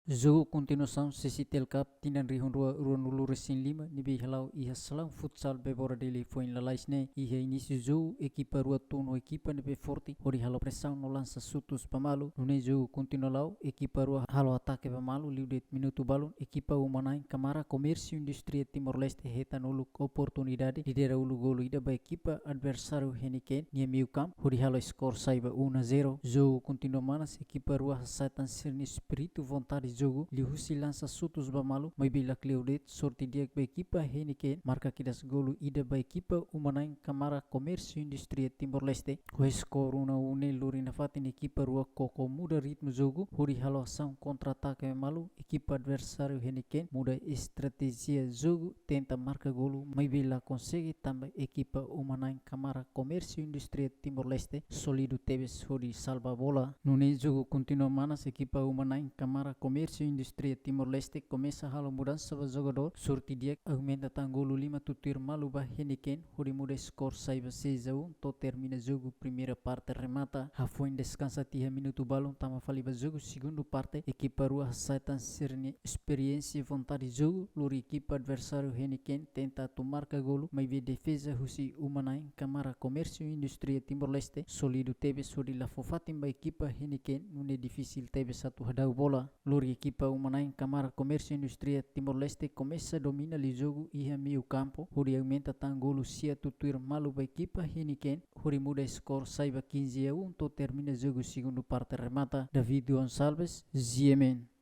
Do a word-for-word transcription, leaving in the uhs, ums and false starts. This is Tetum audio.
Jogu kontinuasaun CCTL Cup tinan rihun rua ruanulu-resin-lima ne'ebé hala'o iha salaun futsal Bebora Dili foin lalais ne'e. Iha inísiu jogu ekipa rua tun ho ekipa ne'ebé forte hodi halo presaun no lansa xutus ba malu. Nune'e jogu kontinua la'o, ekipa rua halo atake ba malu, liu de'it minutu balun ekipa uma-na'in Kamara Komérsiu Indústria Timor-Leste hetan uluk oportunidade, lidera uluk golu ida ba ekipa adversáriu Heineken nia meiu kampu hodi halo skor sai ba um a zero. Jogu kontinua manas, ekipa rua hasa'e tan sira-nia espíritu vontade jogu liuhusi lansa xutus ba malu, maibé la kleur de'it, sorte di'ak ba ekipa Heineken marka kedas golu ida ba ekipa uma-na'in Kamara Komérsiu Indústria Timor-Leste ho skor um a um. Ne'e lori nafatin ekipa rua koko muda ritmu jogu hodi halo asaun kontra-atake ba malu, ekipa adversáriu Heineken muda estratéjia jogu, tenta marka golu, maibé la konsege, tanba ekipa uma-na'in Kamara Komérsiu Indústria Timor-Leste sólidu tebes hodi salva bola. Nune'e jogu kontinua manas, ekipa uma-na'in Kamara Komérsiu Indústria Timor-Leste komesa halo mudansa ba jogadór, sorte di'ak aumenta tan golu lima tutuir malu ba Heineken hodi muda skor sai ba seis a um to'o termina jogu primeira parte remata. Hafoin deskansa tiha minutu balun tama fali ba jogu segundu parte, ekipa rua hasa'e tan sira-nia esperiénsia vontade jogu, lori ekipa adversáriu Heineken tenta atu marka golu, maibé defeza husi uma-na'in Kamara Komérsiu Indústria Timor-Leste sólidu tebes hodi la fó fatin ba ekipa Heineken, nune'e difisil tebes atu hadau bola. Lori ekipa uma-na'in Kamara Komérsiu Indústria Timor-Leste komesa domina liu jogu iha meiu kampu hodi aumenta tan golu sia tutuir malu ba ekipa Heineken hodi muda skor sai ba quinze a um to'o termina jogu segundu parte remata. David Gonçalves, GMN.